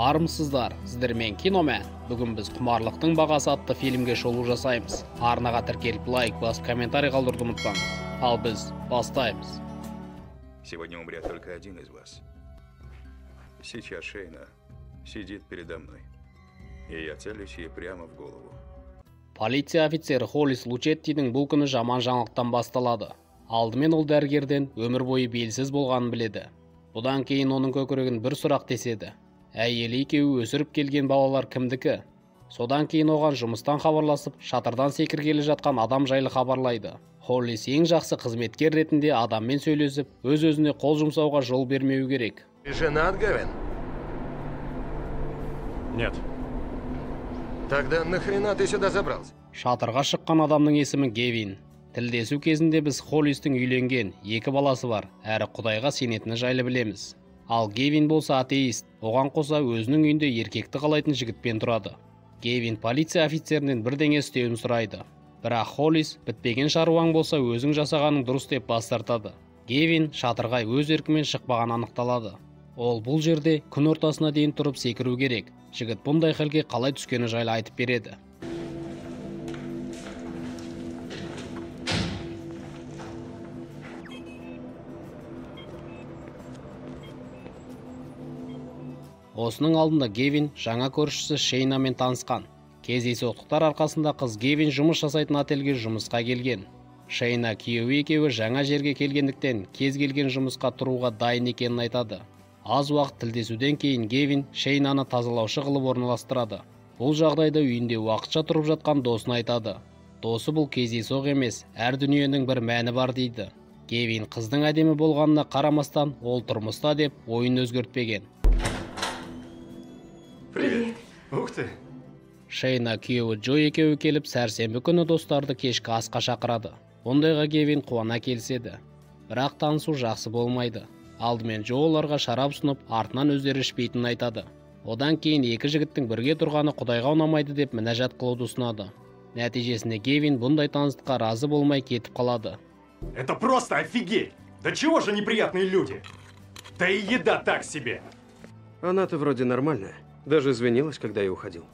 Армысыздар, сіздермен Киномен. Бүгін біз Құмарлықтың бағасы атты фильмге шолу жасаймыз. Арнаға тіркеліп, лайк басып, комментарий қалдыруды ұмытпаңыз. Ал біз бастаймыз. Сегодня умрет только один из вас. Сейчас Шейна сидит передо мной. И я целюсь ей прямо в голову. Полиция офицері Холлис Лучеттидің бұл күні жаман жаңалықтан басталады. Алдымен ол дәрігерден өмір бойы белсіз болғанын біледі. Бұдан кейін оның көкірегін бір сұрақ теседі. Әйелі екеуі өсіріп келген балалар кімдікі? Содан кейін оған жұмыстан хабарласып, шатырдан секіргелі жатқан адам жайлы хабарлайды. Холлис ең жақсы қызметкер ретінде адаммен сөйлесіп, өз-өзіне қол жұмсауға жол бермеу керек. Женат, Гевин? Нет. Тогда нахрена ты сюда забрался? Шатырға шыққан адамның есімі Гевин. Тілдесу кезінде біз Холлистің үйленген, екі баласы бар, әрі Құдайға сенетіні жайлы білеміз. Ал Гевин болса атеист, оған қоса өзінің үйінде еркекті қалайтын жігітпен тұрады. Гевин полиция офицерінен бірдеңе істеуін сұрайды. Бірақ Холлис бітпеген шаруаң болса өзің жасағаның дұрыс деп бас тартады. Гевин шатырға өз еркімен шықпаған анықталады. Ол бұл жерде күн ортасына дейін тұрып секіру керек. Жігіт бұндай халге қалай түскені жайлы айтып береді. Осының алдында Гевин жаңа көршісі Шейнамен танысқан. Кездейсоқтықтар арқасында қыз Гевин жұмыс жасайтын отельге жұмысқа келген. Шейна күйеуі екеуі жаңа жерге келгендіктен кез келген жұмысқа тұруға дайын екенін айтады. Аз уақыт тілдесуден кейін Гевин Шейнаны тазалаушы қылып орналастырады. Бұл жағдайда үйінде уақытша тұрып жатқан досына айтады. Досы бұл кездейсоқ емес, әр дүниенің бір мәні бар дейді. Гевин қыздың әдемі болғанына қарамастан ол тұрмыста деп ойын өзгертпеген. Привет. Ух ты. Шейна күйеуі Джо екеуі келіп сәрсенбі күні достарды кешкі асқа шақырады. Ондайға Гевин қуана келіседі. Бірақ танысу жақсы болмайды. Алдымен Джо оларға шарап ұсынып, артынан өздері ішпейтінін айтады. Одан кейін екі жігіттің бірге тұрғаны Құдайға ұнамайды деп мінәжат қылуды ұсынады. Нәтижесінде Гевин бұндай таныстыққа разы болмай кетіп қалады. Это просто офигеть! Да чего же неприятные люди? Да и еда так себе! Она-то вроде нормальная. Даже извинилась, когда я уходил.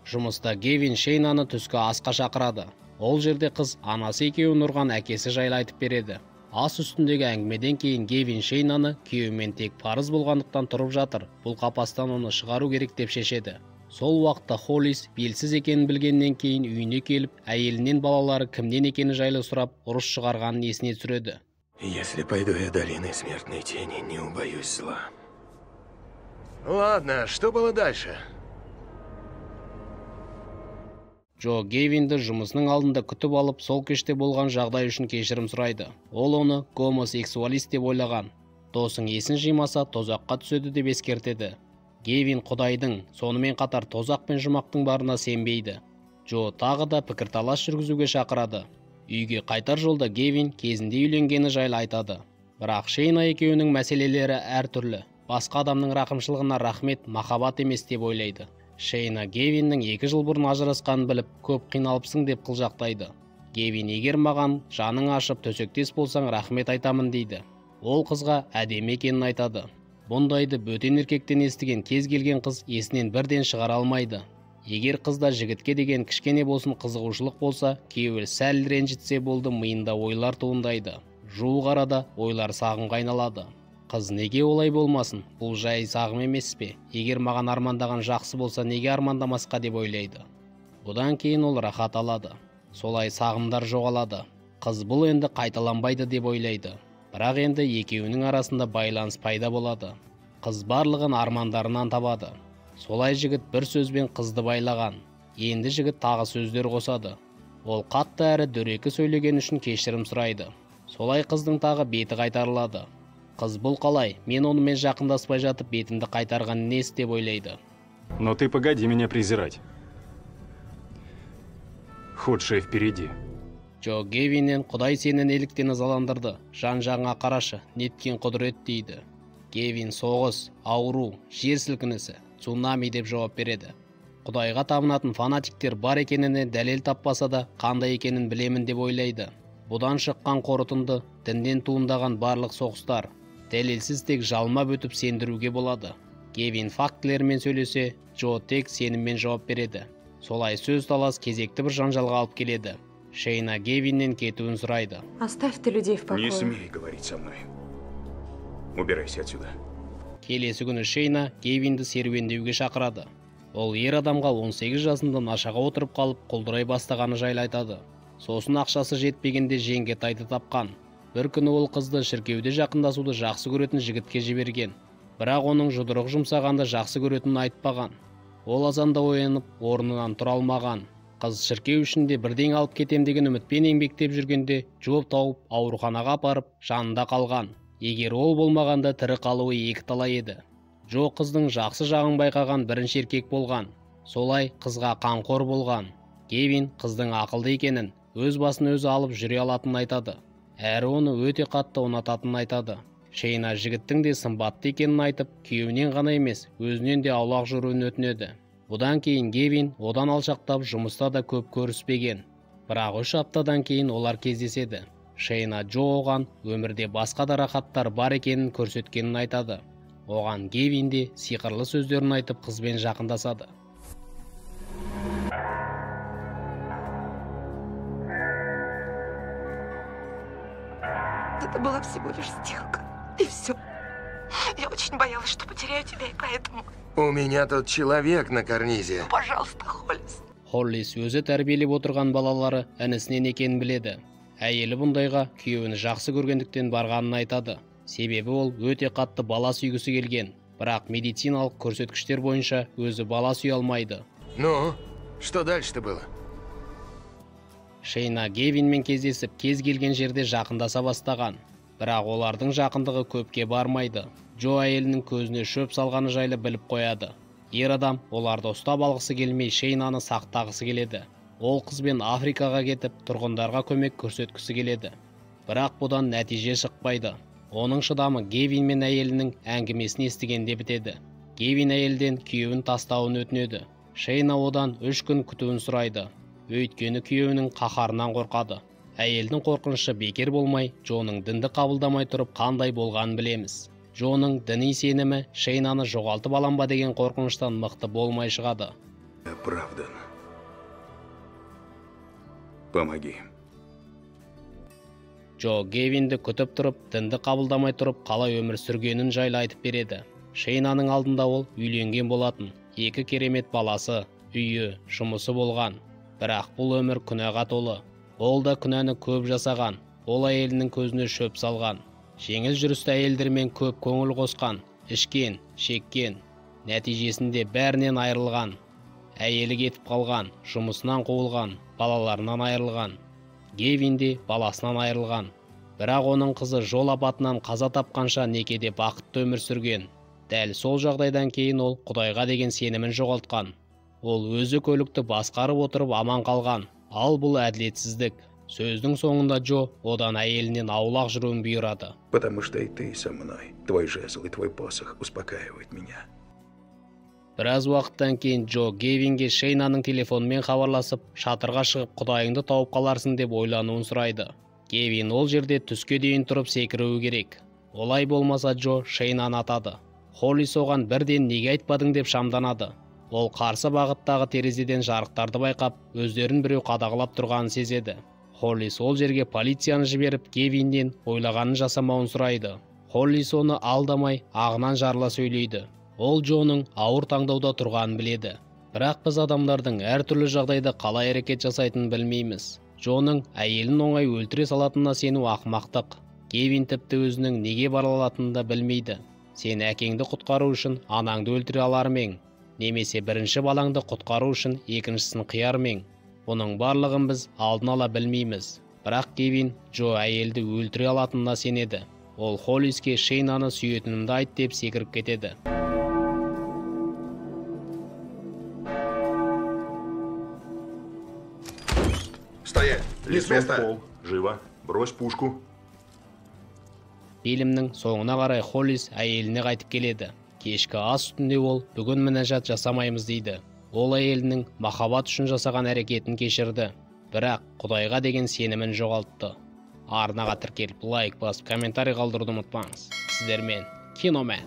Жұмыста Гевин Шейнаны түскі асқа шақырады. Ол жерде қыз анасы екеуін ұрған әкесі жайлы айтып береді. Ас үстіндегі әңгімеден кейін Гевин Шейнаны күйеуімен тек парыз болғандықтан тұрып жатыр, бұл қапастан оны шығару керек деп шешеді. Сол уақытта Холлис белсіз екенін білгеннен кейін үйіне келіп, әйелінен балалары кімнен екені жайлы сұрап, ұрыс шығарғанын есіне түсіреді. Если пойду я долиной смертной тени, не убоюсь зла. Ладно, что было дальше? Джо Гевинді жұмысының алдында күтіп алып, сол кеште болған жағдай үшін кешірім сұрайды. Ол оны гомосексуалист деп ойлаған. Досың есін жимаса, тозаққа түседі деп ескертеді. Гевин Құдайдың, сонымен қатар тозақ пен жұмақтың барына сенбейді. Джо тағы да пікірталас жүргізуге шақырады. Үйге қайтар жолда Гевин кезінде үйленгені жайлы айтады. Бірақ Шейна екеуінің мәселелері әртүрлі. Басқа адамның рақымшылығына рахмет, махаббат емес деп ойлайды. Шейна Гевиннің 2 жыл бұрын ажырасқанын біліп, көп қиналыпсың деп қылжақтайды. Гевин егер маған жаның ашып төсектес болсаң рахмет айтамын дейді. Ол қызға әдемі екенін айтады. Бұндайды бөтен еркектен естіген кез келген қыз есінен бірден шығара алмайды. Егер қызда жігітке деген кішкене болсын қызығушылық болса, күйеуі сәл ренжітсе болды, миында ойлар туындайды. Жуық арада ойлар сағымға айналады. Қыз неге олай болмасын, бұл жай сағым емес пе? Егер маған армандаған жақсы болса, неге армандамасқа деп ойлайды. Бұдан кейін ол рахат алады. Солай сағымдар жоғалады. Қыз бұл енді қайталанбайды деп ойлайды. Бірақ енді екеуінің арасында байланыс пайда болады. Қыз барлығын армандарынан табады. Солай жігіт бір сөзбен қызды байлаған. Енді жігіт тағы сөздер қосады. Ол қатты әрі дөрекі сөйлеген үшін кешірім сұрайды. Солай қыздың тағы беті қайтарылады. Қыз бұл қалай, мен онымен жақындаспай жатып бетімді қайтарған несі деп ойлайды. Но ты погоди меня презирать. Худшее впереди. Джо Гевиннен Құдай сені неліктен ызаландырды, жан-жағыңа қарашы, неткен құдірет дейді. Гевин соғыс, ауру, жер сілкінісі, цунами деп жауап береді. Құдайға табынатын фанатиктер бар екеніне дәлел таппаса да, қандай екенін білемін деп ойлайды. Бұдан шыққан қорытынды дінден туындаған барлық соғыстар дәлелсіз тек жалмап өтіп сендіруге болады. Гевин фактілермен сөйлесе, Джо тек сеніммен жауап береді. Солай сөз талас кезекті бір жанжалға алып келеді. Шейна Гевиннен кетуін сұрайды. Оставь ты людей в покое. Не смей говорить со мной. Убирайся отсюда. Келесі күні Шейна Гевинді серуендеуге шақырады. Ол ер адамға 18 жасында нашаға отырып қалып, құлдырай бастағаны жайлы айтады. Сосын ақшасы жетпегенде жеңгетайды тапқан. Бір күні ол қызды шіркеуде жақындасуды жақсы көретін жігітке жіберген. Бірақ оның жұдырық жұмсағанды жақсы көретінін айтпаған. Ол азанда оянып, орнынан тұра алмаған. Қыз шіркеу ішінде бірдеңе алып кетем деген үмітпен еңбектеп жүргенде Джо тауып ауруханаға апарып, жанында қалған. Егер ол болмағанда тірі қалуы екі талай еді. Джо қыздың жақсы жағын байқаған бірінші еркек болған. Солай қызға қамқор болған. Гевин қыздың ақылды екенін, өз басын өзі алып жүре алатынын айтады. Әрі оны өте қатты ұнататынын айтады. Шейна жігіттің де сымбатты екенін айтып, күйеуінен ғана емес, өзінен де аулақ жүруін өтінеді. Бұдан кейін Гевин одан алшақтап жұмыста да көп көріспеген. Бірақ 3 аптадан кейін олар кездеседі. Шейна Джо оған өмірде басқа да рахаттар бар екенін көрсеткенін айтады. Оған Гевин де сиқырлы сөздерін айтып қызбен жақындасады. Это была всего лишь сделка. И все. Я очень боялась, что потеряю тебя, и поэтому... У меня тут человек на карнизе. Ну, пожалуйста, Холлис. Холлис өзі тәрбиелеп отырған балалары інісінен екенін біледі. Әйелі бұндайға күйеуін жақсы көргендіктен барғанын айтады. Себебі ол өте қатты бала сүйгісі келген. Бірақ медициналық көрсеткіштер бойынша өзі бала сүйе алмайды. Ну, что дальше-то было? Шейна Гевинмен кездесіп, кез келген жерде жақындаса бастаған. Бірақ олардың жақындығы көпке бармайды. Джо әйелінің көзіне шөп салғаны жайлы біліп қояды. Ер адам оларды ұстап алғысы келмей, Шейнаны сақтағысы келеді. Ол қызбен Африкаға кетіп, тұрғындарға көмек көрсеткісі келеді. Бірақ бұдан нәтиже шықпайды. Оның шыдамы Гевин мен әйелінің әңгімесін естігенде бітеді. Гевин әйелден күйеуін тастауын өтінеді. Шейна одан 3 күн күтуін сұрайды. Өйткені күйеуінің қаһарынан қорқады. Әйелдің қорқынышы бекер болмай, Джоның дінді қабылдамай тұрып қандай болғанын білеміз. Джоның діни сенімі Шейнаны жоғалтып алам ба деген қорқыныштан мықты болмай шығады. Оправдан. Помоги. Джо Гевинді күтіп тұрып, дінді қабылдамай тұрып қалай өмір сүргенін жайлы айтып береді. Шейнаның алдында ол үйленген болатын. 2 керемет баласы, үйі, жұмысы болған. Бірақ бұл өмір күнәға толы. Ол да күнәні көп жасаған. Ол әйелінің көзіне шөп салған. Жеңіл жүрісті әйелдермен көп көңіл қосқан, ішкен, шеккен. Нәтижесінде бәрінен айырылған. Әйелі кетіп қалған, жұмысынан қуылған, балаларынан айырылған. Гевин де баласынан айырылған. Бірақ оның қызы жол апатынан қаза тапқанша некеде бақытты өмір сүрген. Дәл сол жағдайдан кейін ол Құдайға деген сенімін жоғалтқан. Ол өзі көлікті басқарып отырып аман қалған. Ал бұл әділетсіздік. Сөздің соңында Джо одан әйелінен аулақ жүруін бұйырады. Потому что и ты со мной. Твой жезл и твой посох успокаивают меня. Біраз уақыттан кейін Джо Гевинге Шейнаның телефонымен хабарласып, шатырға шығып Құдайыңды тауып қаларсың деп ойлануын сұрайды. Гевин ол жерде түске дейін тұрып секіруі керек. Олай болмаса Джо Шейнаны атады. Холлис оған бірден неге айтпадың деп шамданады. Ол қарсы бағыттағы терезеден жарықтарды байқап, өздерін біреу қадағалап тұрғанын сезеді. Холлис ол жерге полицияны жіберіп, Гевиннен ойлағанын жасамауын сұрайды. Холлис оны алдамай, ағынан жарыла сөйлейді. Ол Джоның ауыр таңдауда тұрғанын біледі. Бірақ біз адамдардың әртүрлі жағдайда қалай әрекет жасайтынын білмейміз. Джоның әйелін оңай өлтіре салатынына сену ақымақтық. Гевин тіпті өзінің неге бара алатынын да білмейді. Сен әкеңді құтқару үшін анаңды өлтіре алар ма ең? Немесе бірінші балаңды құтқару үшін екіншісін қияр ма ең? Бұның барлығын біз алдын ала білмейміз. Бірақ Гевин Джо әйелді өлтіре алатынына сенеді. Ол Холлиске Шейнаны сүйетінімді айт деп секіріп кетеді. Стоять! Не с Лицом в места! пол. Живо. Брось пушку. Фильмнің соңына қарай Холлис әйеліне қайтып келеді. Кешкі ас үстінде ол бүгін мінәжат жасамаймыз дейді. Ол әйелінің махаббат үшін жасаған әрекетін кешірді. Бірақ Құдайға деген сенімін жоғалтты. Арнаға тіркеліп, лайк басып, комментарий қалдыруды ұмытпаңыз. Сіздермен Киномен.